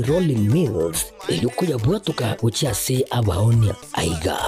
Rolling Mills, erio koyabwatoka gochia ase abaonia. Aiga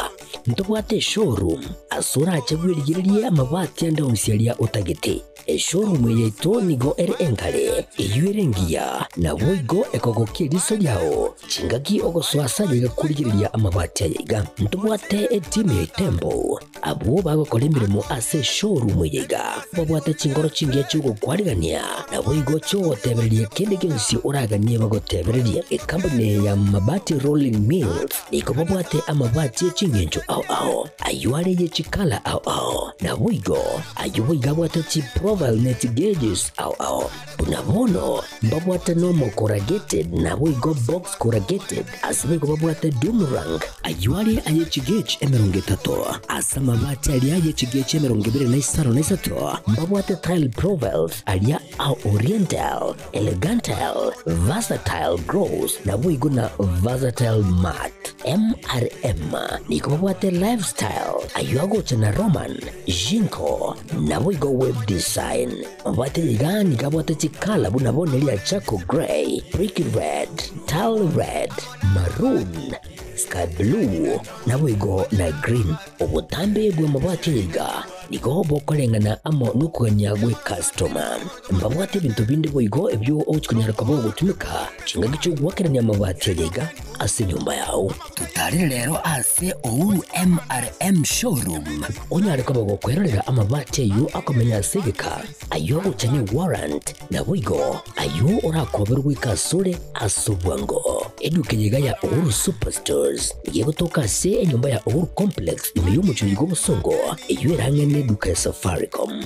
ntobwate eshowroom ase orache bwerigererie amabati ande onsi aria otagete. Eshowroom eye yaito nigo ere enkare, eyio ere engiya, naboigo ekogokia eriso riao chingaki ogosoa ase aye iga korigereria amabati aya iga. Ntobwate etimu ya Itembo Abwo bagokora emeremo ase eshowroom eye iga babwate chinkoro chingiya chi'ogokwarigania, naboigo chi'ogotebereria kende gionsi oraganie bagotebererie. Ekampuni eye ya Mabati Rolling Mills nigo babwate amabati e chingencho ao ao, ayio are ye chikala ao ao, naboigo ayio boigo abwate chiprofile ne chigauges ao ao. Buna bono mbabwate normal corrugated naboigo box corrugated, ase boigo babwate doom rank, ayio are aye chigauge 30, ase amabati aria aye chigauge 23 mbabwate tile profiles aria a oriental, elegantal, versatile gloss naboigo na versatile matte. MRM nigo babwate lifestyle ayio agocha na Roman, Jinko naboigo web design. Mabwate iga nigo abwate chikala buna bono eria charcoal grey, brick red, tile red, maroon, sky blue, naboigo na green. Obotambe bw'amabati aya iga nigo bokoreng'ana amo nokogania gw'ecustoma. Mbabwate ebinto binde boigo ebio ogochia konyara koba ogotumeka chingaki chi'ogoakerania amabati aya iga ase enyomba yao. Totarire rero ase Uhuru MRM Showroom onyare koba gokwerorera amabati ayio akomenya ase egeka, ayio agocha ne warrant, naboigo ayio orakoberwe goika asore ase obwango. Eduka eye iga ya Uhuru Superstores nigo egotoka ase enyomba ya Uhuru Complex ime y'omochie oyo bw'obosongo eyio ere ang'e neduka ya Safaricom.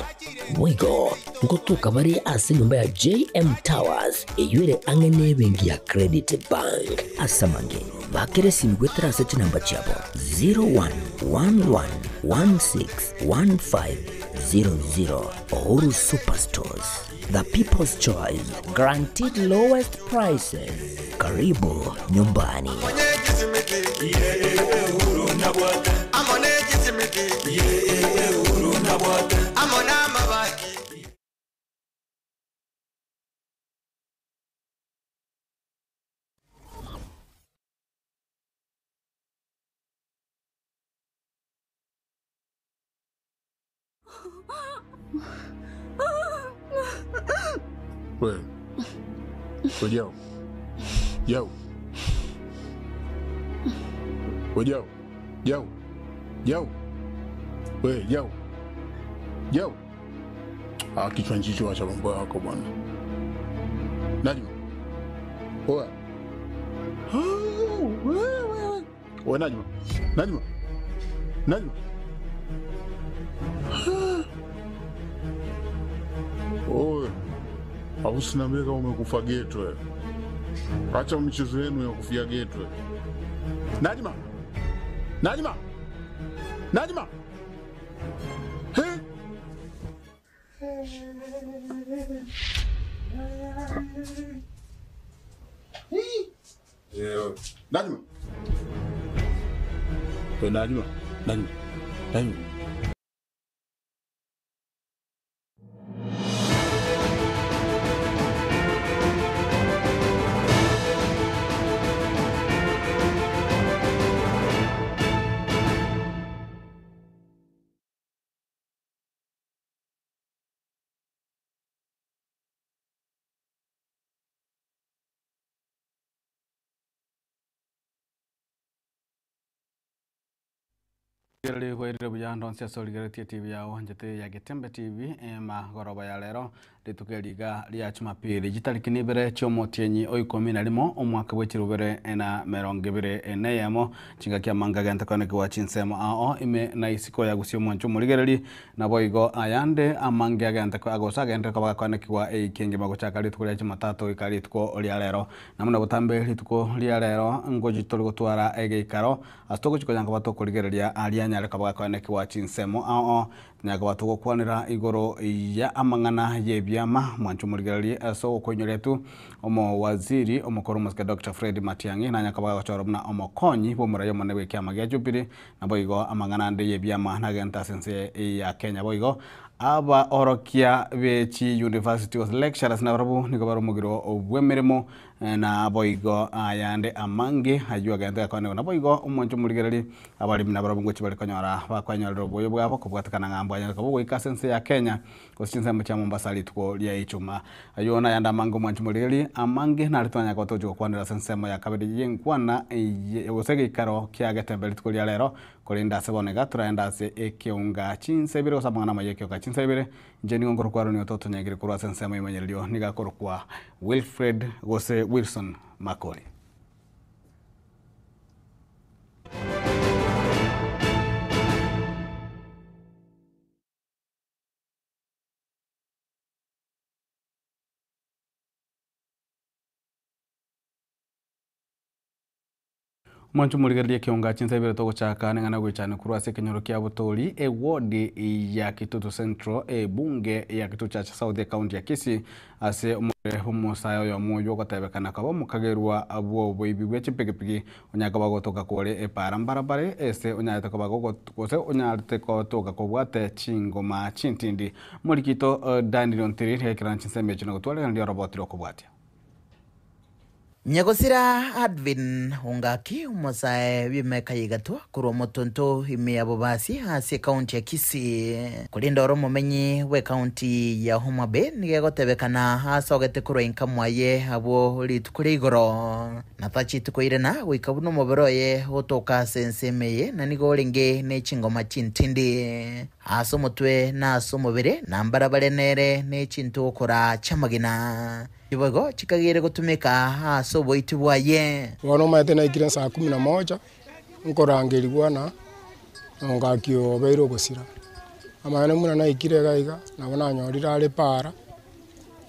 Boigo ngotoka bare ase enyomba ya JM Towers eyio ere ang'e nebenki ya Credit Bank. Ase amange, bakera esimi goetera ase chinamba chiabo 0111161500. Uhuru Superstores, the people's choice, guaranteed lowest prices. Karibu nyumbani. We. We Jau. Jau. We Jau. Jau. Jau. We Jau. Jau. Ah, kichwa nchicho acha mambo yako bwana. Najma. Oa. Oh, we, we, we. We Najma. Najma. Najma. Oe. Au usiniambie kama umekufa geto wewe. Acha michezo yenu ya kufia geto. wewe. Najma. Najma. Najma. He? Najma. We Najma. Najma. Najma. Rigereria kwairire buya ande onsi ase origeretie TV yao njete ya Getembe TV emagoroba ya rero rituko eri iga ria Jumapili chitariki nibere chiomotienyi o ikomi na rimo omwaka bwe chirubere na merongo ebere na eyemo chingaki amanga agente koenekigwa chinsemo ao ime na isiko ya gusii omwancho omorigereri naboigo ayande amange agente gose agende koba gakoenekigwa eiki engima gochaka rituko ria Jumatatu goika rituko ria rero Na buna botambe rituko ria rero ngochi tori gotwara egeikaro ase togochi konya koba tokorigereria aria anyare koba gakoenekigwa chinsemo ao tonyare koba togokwanera igoro ya amang'ana y'ebiama mwanche omorigererie ase okoinyoretu omowaziri omokoro omosike Doctor Fred Matiang'i nanyare koba gagochorwa buna omokonyi bw'omorai omonene bw'ekiama gia Jubilee naboigo amang'ana ande y'ebiama nagente ase ense ya Kenya boigo Abaorokia be chi university gose lecturers nabarabwo nigo bare omogiro bw'emeremo. Na boigo ayande amange ayio agente gakwanigwa. Naboigo omonche omorigereria abaremi nabarabwo ngochia bare konyora bakwenyorera oboyo bwabo kobwatekana ng'a mbwanyare koba ogoika ase ense ya Kenya gose chinsemo chia Mombasa rituko ria Ijumaa. Ayio nayande amange omwanchi omorigereria amange nare twanyare koba togochia gokwanera ase ensemo ya kabere y'enkwana eye gose egeikaro kia Getembe rituko ria rero korende ase bono iga toraende ase ekeunga chinsa ibere gose amang'ana amaya ekeunga chinsa ibere Inche nigo nkorokwa Aroni ototonyegire korwa ase ensemo y'emanyererio, nigo akorokwa Wilfred gose Wilson Makori. Omwancho omorigereria ekeonga chinsa ibere togochaka neng'ana goichana korwa ase ekenyoro kia Botori, eward ya Kitutu Central, ebunge ya Kitutu Church South ecounty ya Kisii ase omorere bw'omosae oyomo oywo ogotebekana koba omokagerwa bw'oboibi bwe chipigipigi onyare koba gotoka kore epaara mbarabare ase onyarete koba gose onyarete gotoka kobwate chingoma chintindi. Omorikito Daniel Ontiri riaikera chinsemo echi na gotwaregereria oroboti rokobwatia. Nyagosira Advin Ongaki, omosae bw'emiaka ya igatwa korwa omotonto ime ya Bobasi ase ekaunti ya Kisii, korende ore omomenyi bw'ekaunti ya Homa Bay, nigo egotebekana asogete korwa inka mwaye abwo rituko ria igoro, na tacheti koirana goika buna omobere oye otoka ase ensemo eye, na nigo orenge ne chingoma chintindi ase omotwe na ase omobere, na mbarabare nere ne chintokora chi'amagena. Chiboigo chikageire gotumeka ase oboiti bwaye. Bono omanyete naikire saa kumi na moja, nkorangerigwa na ongaki oyo obeire ogosira. Amang'ana buna naikire iga iga, nabo nanyorire are para,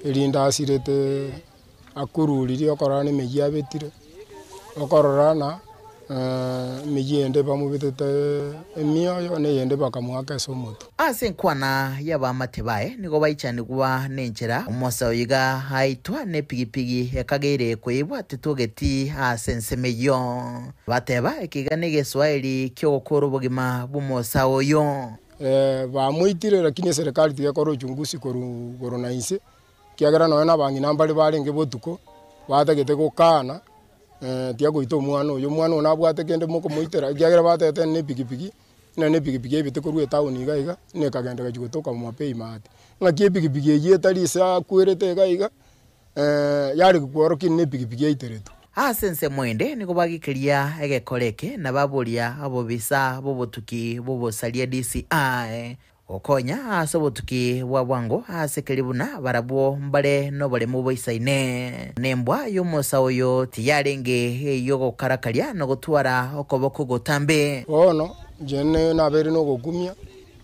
erinde asirete akururirie okorora na emeyio abetire, okorora na emeyio ende bamobetete emioyo, na eyende bakamoaka ase omotwe. Ase enkwana y'abaamate baye nigo baichanigwa nenchera omosa oyo iga aitwa nepigipigi ekageire koibwa titogeti ase ensemo eyio. Bateba, Eke iga negeswaeri ki'ogokoora obogima bw'omosa oyo. Bamoitire, lakini eserekari tigekora uchunguzi korwa igoro na inse, ekiagera nonya na abang'ina mbare barenge botuko, batagete gokana tiga goita omwana oyo, omwana oyo nabwate kende mokomoitera, ekiagera batebete ne epikipiki, ng'a ne epikipiki ebete korwa etown iga iga, ng'a ekagenda egachia gotoka mapei maate. Ng'aki epikipiki eyio etari ase akwerete iga iga, yare gokworokia ne epikipiki yaiteretwe. Ase ensemo ende nigo bagikeria egekora eke na baboria abobisa b'obotuki bw'obosaria DCI Gokonya ase obotuki bwa bwango ase keria buna barabwo mbare noboremu boisaine. Nembwa y'omosa oyo tiyarenge ey'ogokarakaria na gotwara okoboko gotambe. Bono inche nabeire nogokumia,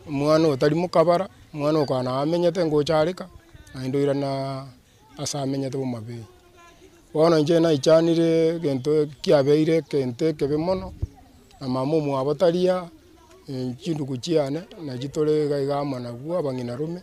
omwana otari mokabara, omwana okana amenyete ngocha areka, naende oirana ase amenyete bomabei. Bono inche naichanire egento kiabeire egento ekebe mono, na mama omwabo tari aa, chindugu chiane nachi tore iga iga amo nabwo abang'ina rome,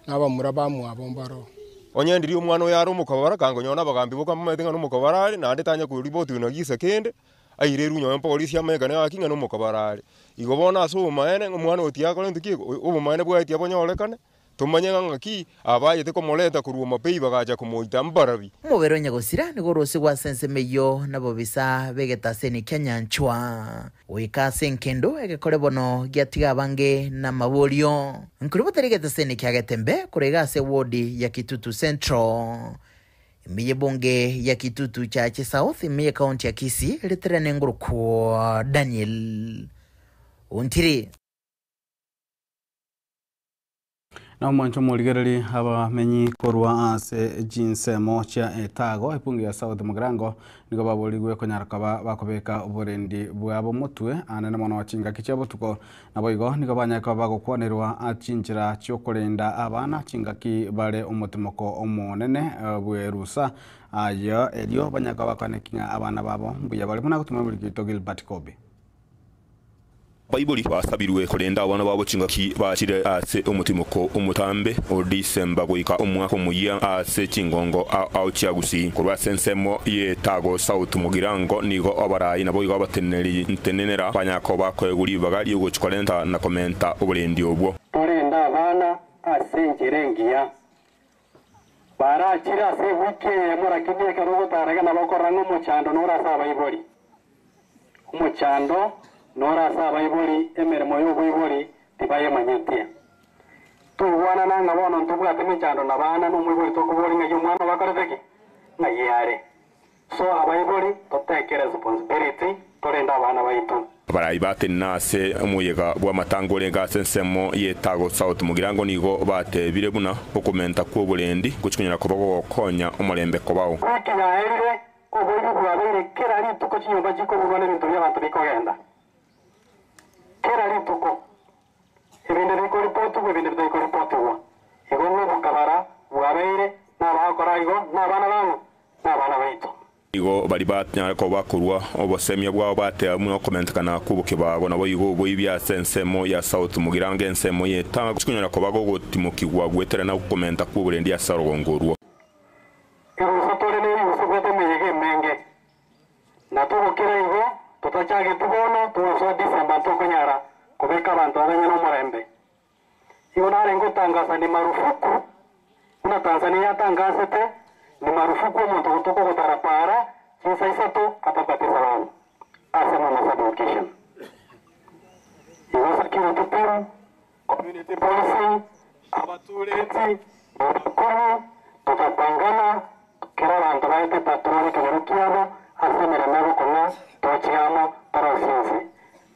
na abamura bamwabo mbaro. Onye ndiria omwana oyo are omokabara, kangonyora nabagambi boka mbamaete ng'a nomokabara are, naende tanya koripoti na gisa kende, airerwe nonye polisi amanyekane gaki ng'a nomokabara are. Igo bono ase obomaene, omwana oyo tiakorentwe ki, obomaene bwaye tiabonyorekane. Tomanye ng'a ng'aki abayete komoreta korwa omapei bagacha komoita mbarabi. Omobere o nyagosira nigo orosigwe ase ensemo eyio nabobisa b'egetaseni kia nyanchwa, goika ase enkendo egekore bono giatiga abange namaborio. Nkoria botari egetaseni kia Getembe korwa iga ase ewodi ya Kitutu Central, ime y'ebunge ya Kitutu Chache South ime y'ekaunti ya Kisii, ritere nengurukwo Daniel Ontiri. Na omwancho omorigereria abamenyi korwa ase chinsemo chia Etago, ebunge ya South Mugirango, nigo baborigwe konyara koba bakobeka oborendi bwabo motwe anene mono chingaki chia botuko. Naboigo nigo banyare koba bagokwanerwa chinchera chiokorenda abana chingaki bare omotimoko omonene bwerusa aye erio banyare koba bakoaneki ng'a abana babo mbuya bare buna gotuma omorikito Gilbert Kobi. Abaibori basabirwe korenda abana babo chingaki bachire ase omotimoko omotambe o Disemba goika omwaka omoyia ase chingongo ao chia Gusii. Korwa ase ensemo y'Etago South Mugirango nigo abarai naboigo abateneneri ntenenera banyakoba koegwa ribaga ri'ogochia korenta na komenta oborendi obwo. Torende abana ase enchera engiya. Barachire ase ewiki eyemo lakini ekero ogotarega nabo okorora ng'a omochando nore ase abaibori. Omochando nore ase abaibori, emeremo y'oboibori tibayemanyetie. Toigwanana ng'a bono ntobwate emechando na bana na omoibori tokoboria ng'ai omwana obakorete ki? Ng'ai are. So abaibori totake responsibility torende abana baito. Abarai batenena ase omoyega bw'amatanga orenge ase ensemo y'Etago South Mugirango nigo batebire buna okomenta kw'oborendi ngochia konyara koba gogokonya omorembe kobao. Wiki yaerire, oboibi bwabeire kera rituko chinyomba chikoburwa n'ebinto bi'abanto bikogenda. Kera rituko. Ebinto bikoripotigwa ebinto bitaikoripotigwa. Igo nobokabara bwabeire, nabagokora igo, nabana bang'o? Nabana baito. Igo baria banyare koba bakorua obosemia bwabo bateba buna okomentekana kw'obokebago naboigo oboibi ase ensemo ya South Mugirango ensemo y'Etago chikonyara koba gogotimokigwa goetera na okomenta kw'oborendi ase orogongo orwo. Erusa tore neriusa bwate emeyega emenge, na togokira igo totachageti bono togosoa December ntokonyara kobeka abanto abanyene omorembe. Igo narenge gotangasa ni marufuku buna Tanzania yatangasete ni marufuku omonto gotoka ogotara para chinsa isato atabwati esababu ase Mama sub-location. Igo security team, community policing, abatureti, abakuru togapangana kera abanto baete patrol ekenyoro kiabo ase emeremo egokong'a tochie amo torosie ense.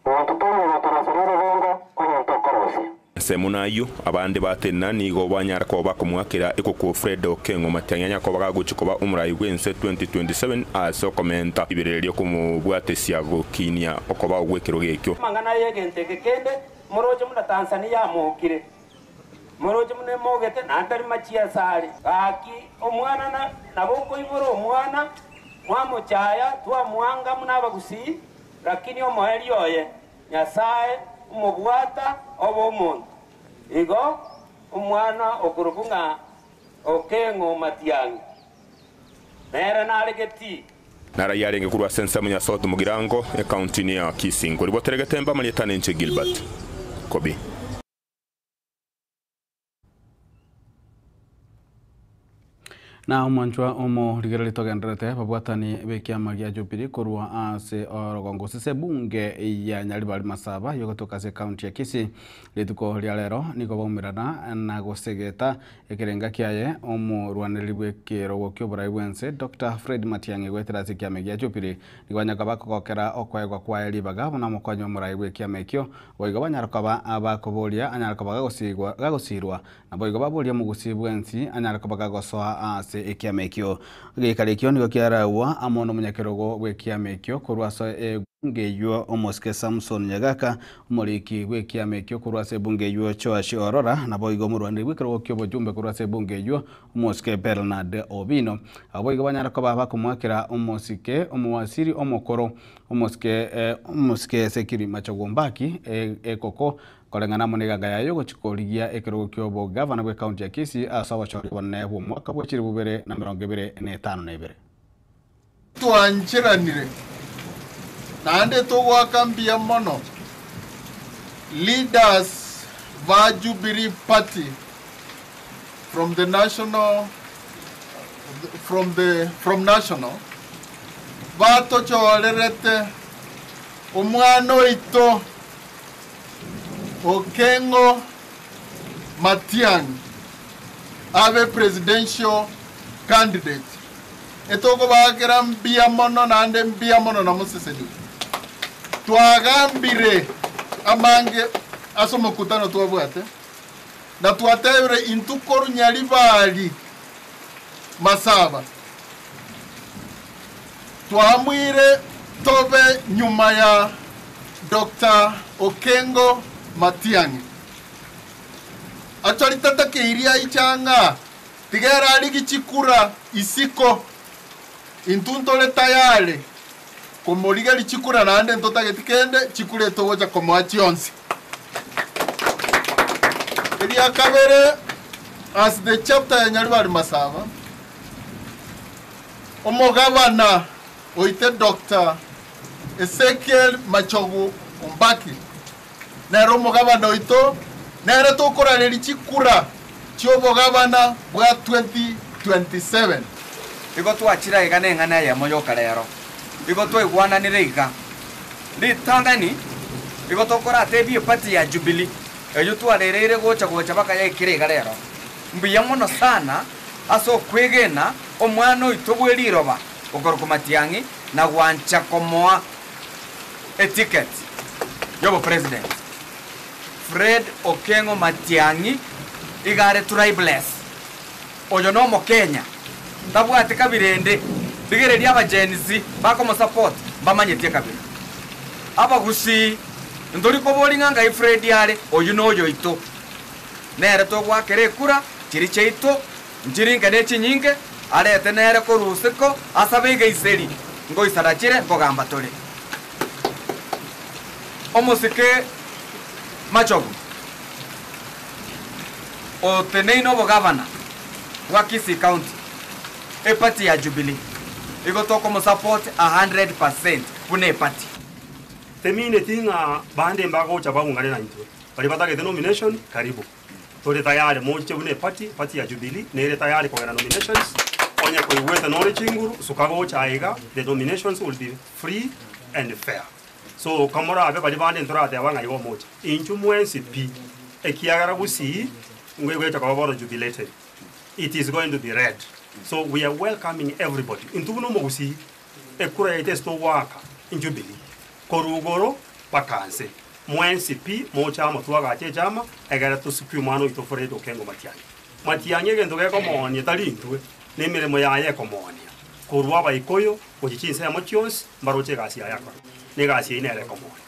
Monto toiyo gotoroseria orogongo onye ntokorosia. Ensemo nayio, abande batenena nigo banyara koba bakomoakera ekoko Fred Okengo Matiang'i anyare koba gagochia koba omorai bw'ense 2027 ase okomenta riberera ri'okomobwatesia gokinia okobao gw'ekerogo ekio. Amang'ana y'egento eke kende, moroche buna Tanzania yamokire, moroche buna emogete, naende tari machia asare. Gaki omwana nabo okoibora omwana, mwamochaya, twamwanga buna abagusii, lakini omoerio oye, Nyasae omobwata obe omonto. Igo omwana okorokwa ng'a Okeng'o Matiang'i, nere nare getii. Naraia arenge korwa ase ensemo ya South Mugirango, ekaunti ya Kisii. Nkoribotere getembe amarieta nenche Gilbert Kobi. Na omwanchwa omorigereria togendererete babwatani b'ekiama gia Jubilee korwa ase orogongo gose ase ebunge ya Nyaribari Masaba yogotoka ase ekaunti ya Kisii. Rituko ria rero nigo baumerana na gosegeta ekerenga kiaye omorwanereri bw'ekerogo ki'oborai bw'ense Doctor Fred Matiang'i goetera ase ekiama gia Jubilee. Nigo banyaka bakogokera okoegwa kwaye ribaga buna omokonyi omorai bw'ekiama ekio Boigo banyare koba abakoboria anyare koba gagosiirwa, naboigo baborie omogusii bwensi anyare koba gagosoa ase ekiama ekio. Geikaro ekio nigo kiaragwa amo nomonyakerogo bw'ekiama ekio korwa ase ebunge eyio omosike Samson Nyagaka, omoriki bw'ekiama ekio korwa ase ebunge eyio Joash Orora, naboigo omorwaneri bw'ekerogo ki'obochumbe korwa ase ebunge eyio omosike Bernard Obino. Boigo banyare koba bakomoakera omosike omowasiri omokoro Omosike omosike Ezekiel Machogu Ombaki ekoko koreng'ana amo neganga yaye ogochia korigia ekerogo ki'obogavana bw'ecounty ya Kisii ase obochori obonene bw'omwaka bwe chilifu bibere na emerongo ebere na etano na ebere. Twancheranire naende togoaka mbuya mono leaders ba Jubilee Party from the national from the from national batochorerete omwana oito Okengo Matiang'i abe presidential candidate. Etokobaakera mbuya mono naende mbuya mono na mosesenigwe. Twagambire amange ase omokutano twabwate na twatebire intwe korwa Nyaribari Masaba Twaamuire tobe nyuma ya Doctor Okengo Matiang'i. Achori tatakeirie aicha ng'a tiga ere arigie chikura isiko. Intwe ntore tayari komorigeria chikura naende ntotageti kende, chikura etogocha komoa chionsi. Eria kabere, as the chapter ya Nyaribari Masaba, Omogabana oite Doctor Ezekiel Machogu Ombaki nere omogabana oito, nere tokorareria chikura chi'obogabana bwa 2027. 27. Igo twachire iga na eng'ana eyemo yoka rero, igo twaigwananire iga. Ritang'ani, igo tokoratebie eparty ya Jubilee, eywo twarereire gocha gocha baka yaikire iga rero. Mbuya mono sana ase okwegena omwana oito bwe riroba okorokwa Matiang'i na gwancha komoa eticket y'obopresident. Fred Okengo Matiang'i iga are tribeless. Oyo nomokenya, tabwati kabira ende. Rigereria aba Gen Z bakomosupport mbamanyeti ekabira. Abagusii ntori kobori ng'a ngai Fred are, oyio noyoito. Nere togoakera ekura chiri chiaito nchiringe ne chinyinge, arete nere korwa usiko asabe egeiseri, ngoisara chire nkogamba tore. Omosike Machogu oteneine obogavana bwa Kisii County, eparty ya Jubilee, igo tokomosupport 100% buna eparty. Temineti ng'a bande mbagocha baung'ane naintwe, baria batagete nomination karibu. Tore tayari moche buna eparty, party ya Jubilee nere tayari kogenda nominations, onye koigwete nore chinguru, suka gocha aiga, the nominations will be free and fair. So kamorabe baria bande ntorateba ng'a igo moche. Inchu mwensi pi, ekiagera gusii, ngoigwete koba bono jubilated. It is going to be red. So we are welcoming everybody. Intwe buna omogusii, ekura yaito ase togoaka, Jubilee, korwa igoro mpaka nse. Mwensi pi, moche amo twagache echama, egere tosukwe omwana oito Fred Okengo Matiang'i. Matiang'i egento gekomoonia tari intwe, na emeremo yaye ekomoonia. Korwa abaikoyo, gochia chinsemo chionsi, mbaroche egasi yaye akora. Na egasi eyio nere ekomoonia.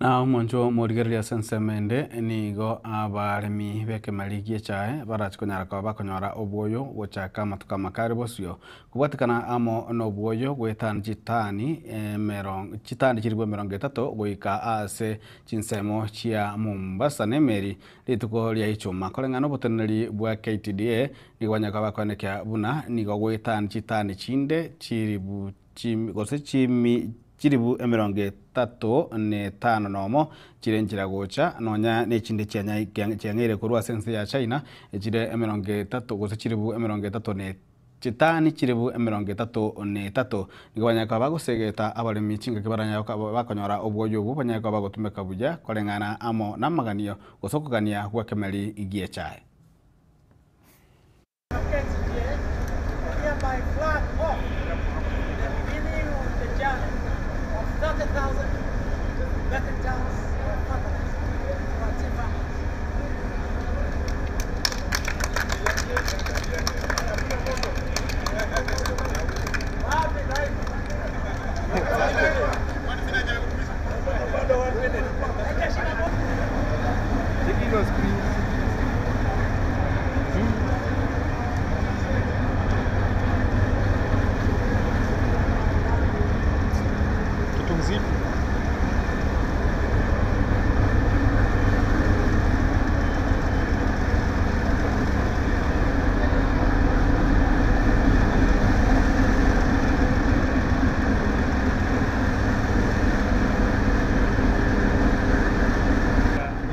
Na omoncho morigereria ase ensemo ende nigo abaremi b'ekemeri gi'echae barache konyara koba bakonyora obwoyo gochaka amatuko amakare bosio kobwatekana amo na obwoyo goetana chitani emerongo chitani chirigwe emerongo etato goika ase chinsemo chia Mombasa na emeri rituko ria ichuma. Koreng'ana oboteneneri bwa KTDA nigo banyara koba bakoenekia buna nigo goetana chitani chinde chiribu chimi gose chimi chiribu emerongo etato na etano nomo chire nchera gocha nonya na echinde chiang'eire korwa ase ense ya China chire emerongo etato gose chiribu emerongo etato na chitani chiribu emerongo etato na etato. Nigo banyara koba bagosegeta abaremi chingaki baranyare bakonyora obwoyo obwo banyare koba bagotumeka buya koreng'ana amo na amaganio gose okogania gwa ekemeri gi'echae. Hereby flag off the beginning of the journey of 30,000 metric tons of fertilizer for our tea farmers.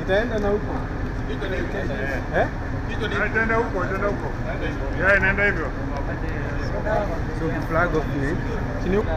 Itaenda na huko. Eh? Itaenda huko, itaenda huko. Yeah, inaenda hivyo. So the flag of ni. Chini huko.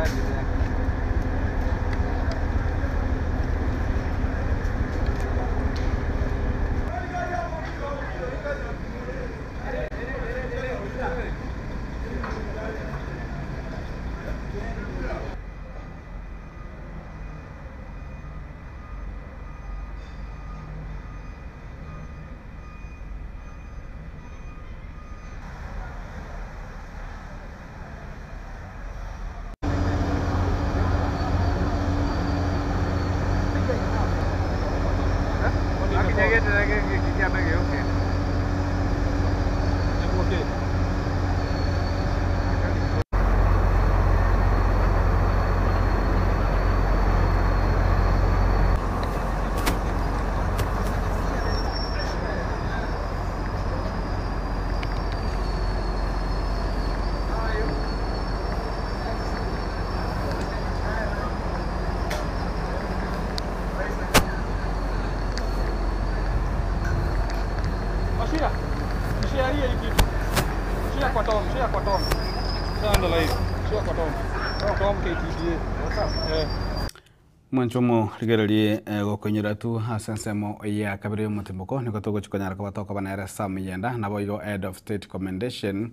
Mwanchomo rigererie gokoinyora tu ase ensemo ya kabere y'omotimboko nigo togochi konyara koba tokoba nere Sam Yenda nabo igo Head of State Commendation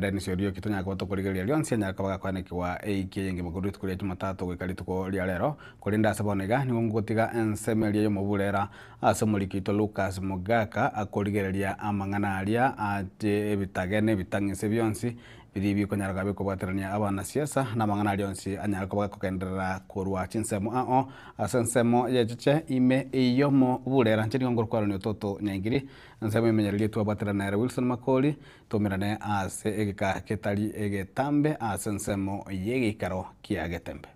Dennis Orioki tonyara koba tokorigereria rionsi anyare koba gakoanekigwa eiki eye engima korwa rituko ria Jumatatu goika rituko ria rero. Korende ase bono iga nigo ngotiga ensemo eria y'omoburera ase omoriki oito Lucas Mogaka akorigereria amang'ana aria ate ebitage na ebitang'ese bionsi Biria bikonyara bikobwaterania abanasiasa na amang'ana aria onsi anyare koba gakogenderera korwa chinsemo ao ase ensemo y'echeche ime y'omoburera. Inche nigo ngorokwarania Ototo Nyaingiri, ensemo emenyererie twabwaterana nere Wilson Makori, twaumerane ase egeka getari egetambe ase ensemo y'egeikaro kia Getembe.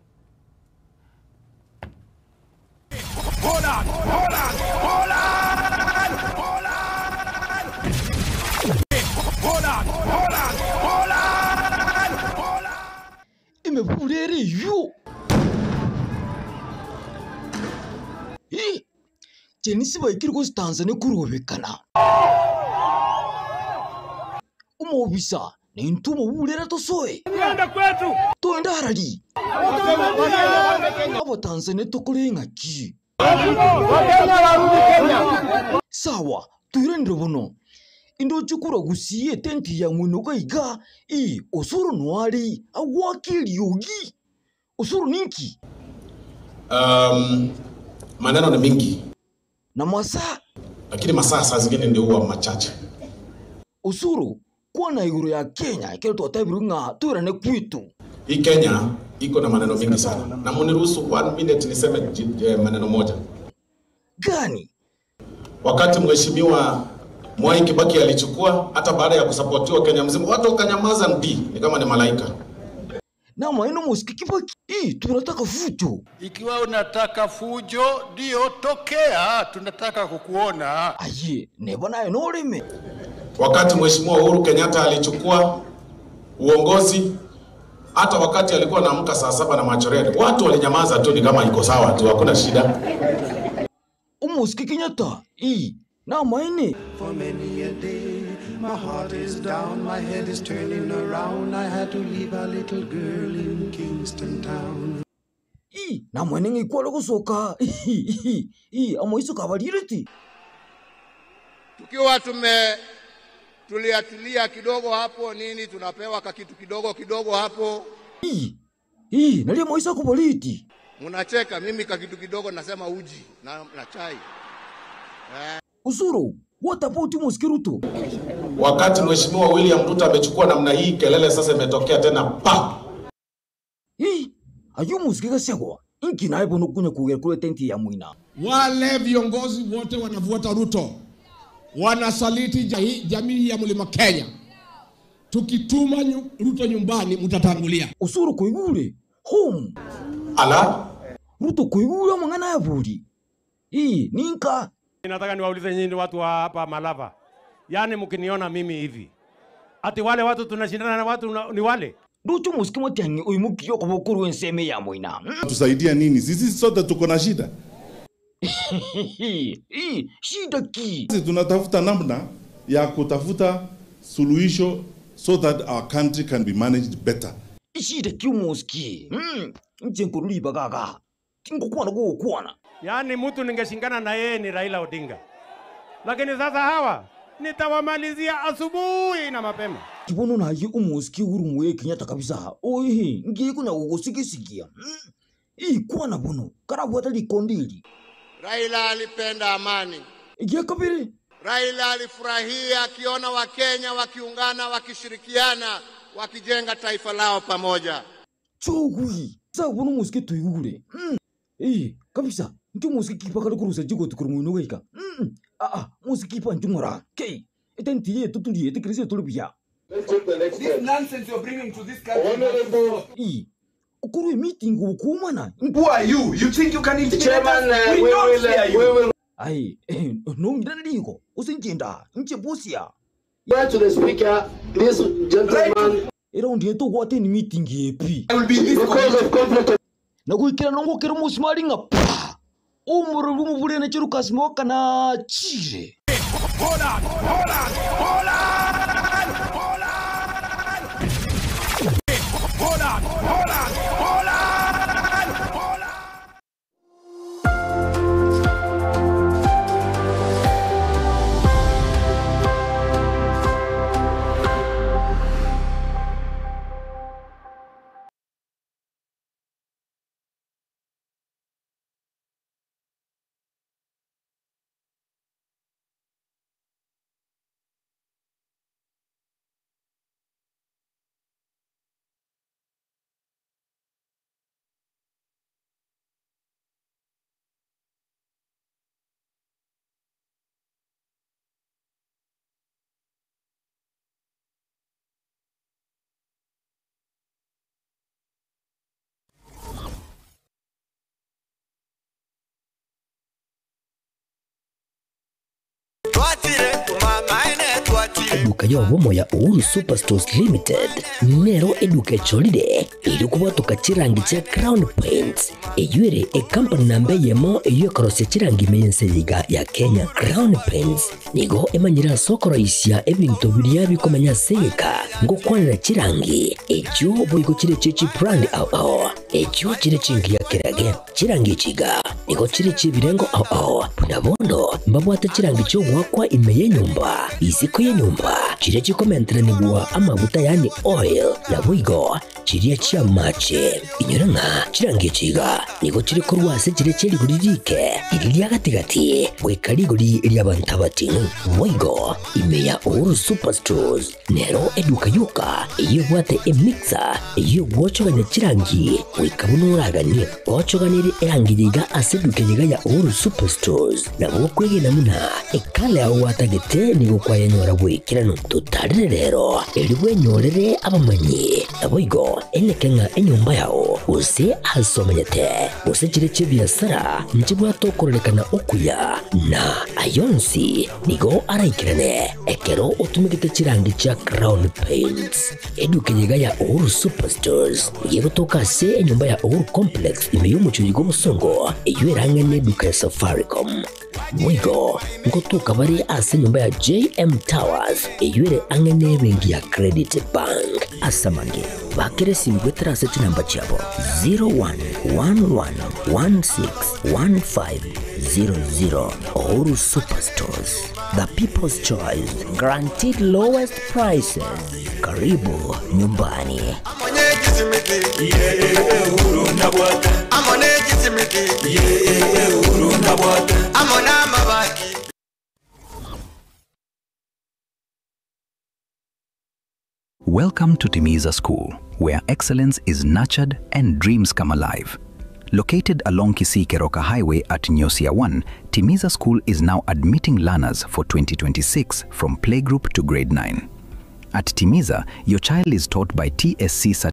Emebura ere eyio! Chenisi baikire gositansa ne korobekana. Omobisa Nintwe omoburera tosoe. Toende arari. Abatanzania tokore ng'aki? Sawa, toiranere bono. Indoche korwa gusii etenti ya ng'wenoka iga, ii, Osoro noare agoake eriogi. Osoro ninki? Um, maneno ni mingi. Na masaa. Lakini masaa saa zingine ndio huwa machache. Osoro, kwana igoro ya Kenya ekero twatebirwe ng'a toirane kwetu. Hii Kenya iko na maneno mingi sana. Na muniruhusu one minute niseme maneno moja. Gani? Wakati Mheshimiwa Mwai Kibaki alichukua, hata baada ya kusapotiwa Kenya mzima, watu wakanyamaza ndi, ni kama ni malaika. Namaene omosike Kibaki, ii tunataka fujo. Ikiwa unataka fujo, ndio tokea, tunataka kukuona. Aye, neba naye noreme. Wakati Mheshimiwa Uhuru Kenyatta alichukua uongozi, hata wakati alikuwa anaamka saa 7 na macho red, watu walinyamaza tu, ni kama iko sawa tu, hakuna shida. Omosike Kenyatta, ii namaene. For many a day, my heart is down, my head is turning around. I had to leave a little girl in Kingston Town. Ii namwene ng'aikware gosoka ii amaiso kabarireti. Tukiwa tume tuliatulia kidogo hapo nini, tunapewa kakitu kidogo kidogo hapo. Ii ii nari amaiso akobareti. Munacheka, mimi kakitu kidogo nasema uji na chai. Usuru, what about Mosque Ruto? Wakati Mheshimiwa William Ruto amechukua namna hii, kelele sasa imetokea tena pa. Hii, ayu Mosque Gachagua, inki naye bono kunya kugera kule tenti ya Mwina. Wale viongozi wote wanavuata Ruto wanasaliti jamii ya Mlima Kenya. Tukituma Ruto nyumbani mtatangulia. Usuru kuigure home. Ala? Ruto kuigure mangana ya buri. Hii ninka. Nataka niwaulize nyinyi watu wa hapa Malava. Yaani mkiniona mimi hivi. Ati wale watu tunashindana na watu ni wale. Ruto musiki matiangi uimukiyo kwa bokuru enseme ya Mwina. Tusaidia nini? Sisi sote tuko na shida. Hii shida ki? Sisi tunatafuta namna ya kutafuta suluhisho so that our country can be managed better. Shida ki musiki? Nje nkuruli bagaga. Tingokwana gokwana. Yaani mtu ningeshindana na yeye ni Raila Odinga. Lakini sasa hawa nitawamalizia asubuhi na mapema. Kibono na ye umusiki urumwe Kenyatta kabisa. Oihi, ngiye kunya kugusigisikia. Ii kwana bono, karabwata likondili. Raila alipenda amani. Igiye kabiri. Raila alifurahia akiona Wakenya wakiungana, wakishirikiana, wakijenga taifa lao pamoja. Chogui. Sasa bono musiki tuigure. Kabisa. Nti musiki kipa kale kurusa jiko tukuru gaika. Musiki kipa ntungora. Kei. Etenti ye tutulie tekerese tulubya. This nonsense you're bringing to this country. Ukuru meeting ukumana. Who are you? You think you can intimidate Chairman, us? We don't fear you. we will. Ai, no ngiraniko. Usinjinda, nche bosia. Right to the speaker, this gentleman. Era ndiye to kwate ni meeting yepi. I will be this Because of conflict. Na kuikira nongo kero musimali nga pa. Umuro rumubule na chiruka smoka na chire. Hold on, hold on, hold on, hold on. Hold on, hold on. Eduka y'obomo ya Uhuru Superstores Limited nero eduka echorire erio kobwatoka chirangi chia Crown Paints eyio ere ecompany namba eyemo eyio ekorosia chirangi ime y'ense eye iga ya Kenya. Crown Paints nigo emanyire ase okoroisia ebinto biria bikomenya ase egeka ngokwanera chirangi echio boigo chire chie chibrand ao ao echio chire chingiya kerage. Chirangi echi iga nigo chire chi'ebirengo ao ao, buna bono mbabwate chirangi chi'ogoakwa ime y'enyomba, isiko y'enyomba, chiria chikomenteranigwa amaguta yaani oil, naboigo chiria chi'amache. Inyora ng'a chirangi echi iga nigo chire korwa ase chiria chie rigori rike, riria ria gati-gati, goika rigori ri'abanto abating'u. Boigo ime ya Uhuru Superstores Nero eduka yoka eyio ebwate emixer eyio egwochogania chirangi goika buna oraganie. Ochoganirie erangi yaiga ase eduka eyeiga ya Uhuru Superstores nabo okwegena buna ekala yao gwatagete nigo kwayenyora bw'ekeranu. Totarere rero erio bwenyorere abamanyi naboigo eneke ng'a enyomba yao gose ase omenyete gose chire chi'ebiasara nchibwate okororekana okuya na ayonsi Nigo araikerane ekero otumegete chirangi chia Crown Paints. Eduka eye iga ya Uhuru Superstores nigo egotoka ase enyomba ya Uhuru Complex ime y'omochie oyo bw'obosongo eyio erang'e neduka ya Safaricom. Boigo ngotoka bare ase enyomba ya JM Towers eyio ere ang'e nebenki ya Credit Bank. Ase amange, bakera esimu goetera ase chinamba chiabo 0111161500. Uhuru Superstores, the people's choice, guaranteed lowest prices. Karibu nyumbani. Welcome to Timiza School, where excellence is nurtured and dreams come alive. Located along Kisii Keroka Highway at Nyosia 1, Timiza School is now admitting learners for 2026 from playgroup to grade 9. At Timiza, your child is taught by TSC